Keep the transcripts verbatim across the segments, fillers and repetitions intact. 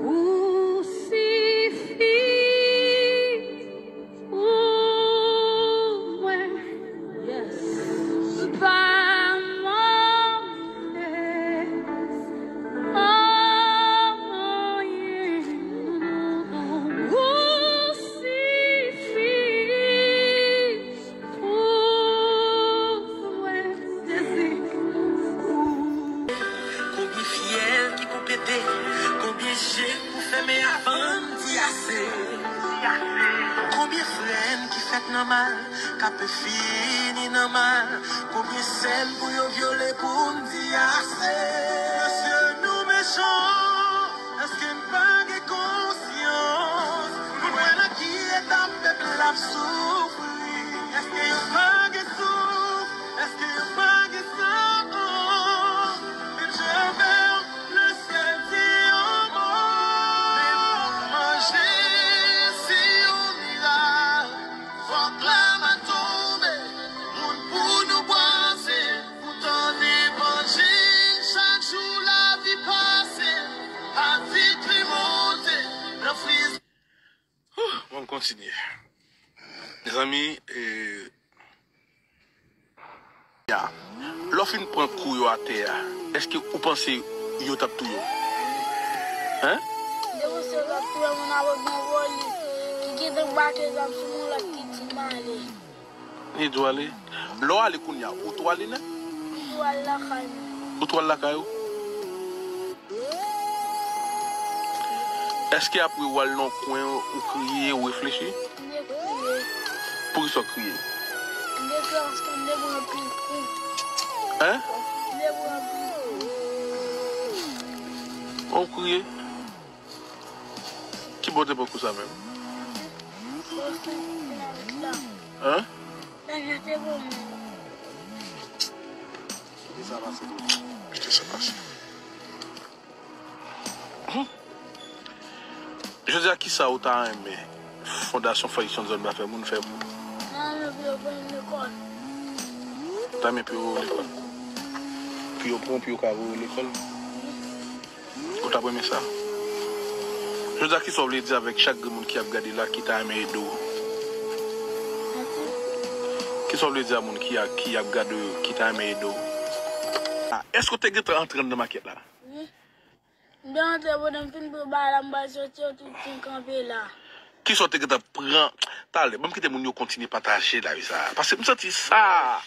Ou sifi pou mwen. Pa manke anyen. Ou sifi pou mwen, Jezi. Konbyen fyèl ki pou pete, konbyen je pou fèmen avan m di ase. Konbyen frè m ki fèt nan mal, k ap fini nan mal, konbyen sè m pou yo vyole pou m di ase. Mesye, nou mechan, èske n pa gen konsyans? Moun wè nan ki eta pèp la ap soufri. Èske yo pa gen souf? Èske yo pa gen san? Menm Jewova, le syèl di yon mo. Men pou manje, se yon mirak. Fòk lame tonbe, moun pou nou bwaze. Pou tande levanjil, chak jou lavi pase. Atik li monte nan friz. Bon, m kontinye. Mezanmi, eh, ya. Lè w fin pran kou yo atè a, èske ou panse yo t ap touye w? Hein? Depi se yo t ap touye moun avèk yon polis ki gentan brake zam sou mwen, lòt ki di m ale. Li di w ale. Lè w ale kounye a, ou tou ale nèt? M tou al lakay mwen. Ou tou al lakay ou? Èske apre w al nan yon kwen, ou kriye, ou reflechi? M te kriye. Poukisa w kriye? M te kriye paske m te pran anpil kou. Hein? M te pran anpil kou. Ou kriye? Ki bò w te pran kou sa menm? Paske m te la. Hein? Sa jan te bon. Kite sa pase pou ou. Kite sa pase. Jodi a, kisa ou ta renmen Fondasyon Fayisyen Zòn Ba fè moun fè pou ou? Mwen renmen pou yo pran m lekòl. Ou ta renmen pou yo pran w lekòl? Pou yo pran w, pou yo ka voye w lekòl? Ou t ap renmen sa? Jodi a, kisa w vle di avèk chak grenn moun ki ap gade la, ki ta renmen ede w? Kisa w vle di a moun ki a, ki ap gade w yo, ki ta renmen ede w? Ah, èske w te gentan antre anndan makèt la? Wi. M te antre, pandan m fin pran bagay la, m pral soti, yo tout fin kanpe la. Kisa w te gentan pran? Talè, ban m kite moun yo kontinye pataje live sa a. Paske m santi sa,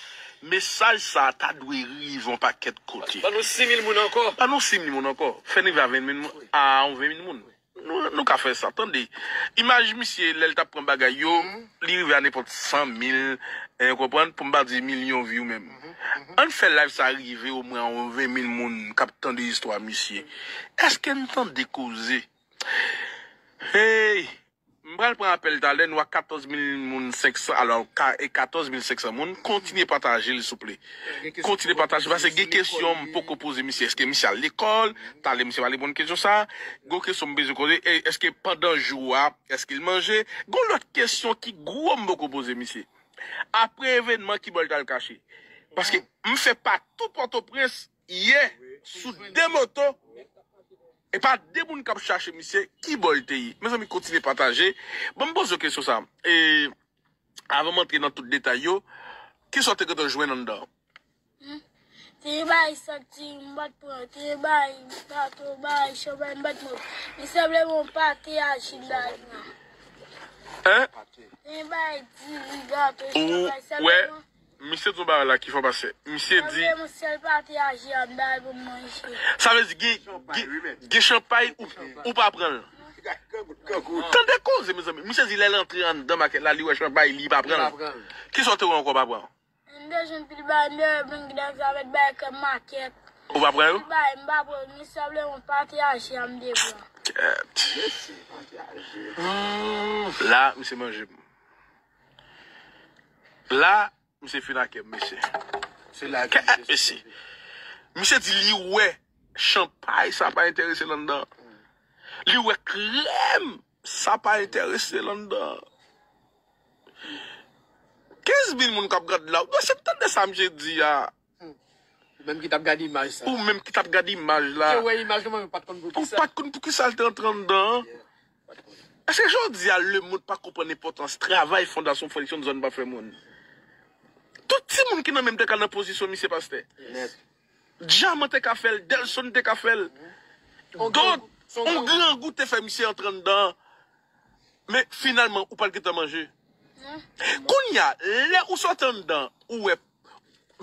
mesaj sa a ta dwe rive yon pakèt kote. Ban nou sis mil moun ankò. Ban nou sis mil moun ankò. Fè n rive a ven mil moun, a yon ven mil moun. Nou, nou ka fè sa. Tande, imaj misye, lè l t ap pran bagay yo, li rive a nenpòt san mil, eh, konprann, pou m pa di milyon view menm. Ann fè live sa rive omwen a yon ven mil moun k ap tande istwa misye. Èske n tande koze? Hey! M pral pran apèl talè, nou a katòz mil moun senk san, alò, ka, e katòz mil senk san moun, kontinye pataje l, souple. Kontinye pataje, paske gen kesyon m poko poze misye. Èske misye al lekòl? Talè misye va reponn kesyon sa. Gwo kesyon m bezwen koze, e èske pandan jou a, èske l manje? Gon lòt kesyon ki gwo m poko poze misye. Apre evènman, ki bò l t al kache? Paske m fè pa tout Pòtoprens yè sou de moto. E pa de moun k ap chache misye, ki bò l te ye? Mezanmi, kontinye pataje. Bon, m poze w kesyon sa. E, avan m antre nan tout detay yo, kisa w te gentan jwenn anndan? Hmm. Te gen bagay santi, m pa t pran. Te gen bagay gato, bagay chanpay, m pa t pran. Men senpleman m pa te aji anndan la. Hein? Te gen bagay diri, gato, chanpay, senpleman. Misye di yon bagay la ki fò pase. Misye di, sanble yon sèl pati aji anndan pou m manje. Sa vle di gen, gen, gen chanpay ou, ou pa pran l. Tande koze, mezanmi. Misye di lè l antre anndan makèt la, li wè chanpay, li pa pran l. Kisa w te wè ankò pa pran? M te jwenn pil bagay, m te wè bling dèk avèk bagay krèm makèt. Ou pa pran yo? M pa, m pa pran, men sa vle mwen pataje a m te pran. Kèt. La, misye manje m. La, misye fin ak m, mesye. Se la Kèt, mesye. Misye di li wè chanpay sa pa enterese l anndan. Li wè krèm sa pa enterese l anndan. Kenz mil moun k ap gad la. Ou dwe se tande sa misye di a. Ou menm ki t ap gade imaj sa. Ou menm ki t ap gade imaj la. Ou wè imaj lan, men ou pa t konn pou Ou ki sa. pa t konn pou ki sa l te antre anndan. Èske jodi a lemonn pa konprann enpòtans travay Fondasyon Fredrickson Zòn pa fè moun? Tout timoun ki nan menm te ka nan pozisyon misye pastè. Nèt. Djaman te ka fè l, Delson te ka fè l. Dòt, yon grangou te fè misye antre anndan. Men finalman, ou pa t gentan manje. Kounye a, lè ou sot anndan, ou wè.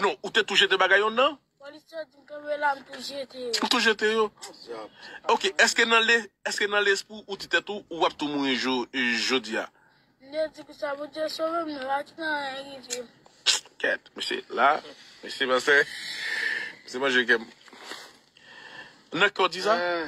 Non, ou te tou jete bagay yo anndan? Polis yo di m kanpe la, m tou jete yo. Ou tou jete yo? Ok, èske nan le, èske nan lespri ou di tèt ou, ou ap tou mouri jo, jodi a? M te di konsa, Bondye sove m, nan pa gen anyen rive m. Kèt, mesye, la, mesye, pastè, mesye manje kè m. Nan kè w di sa? Ah,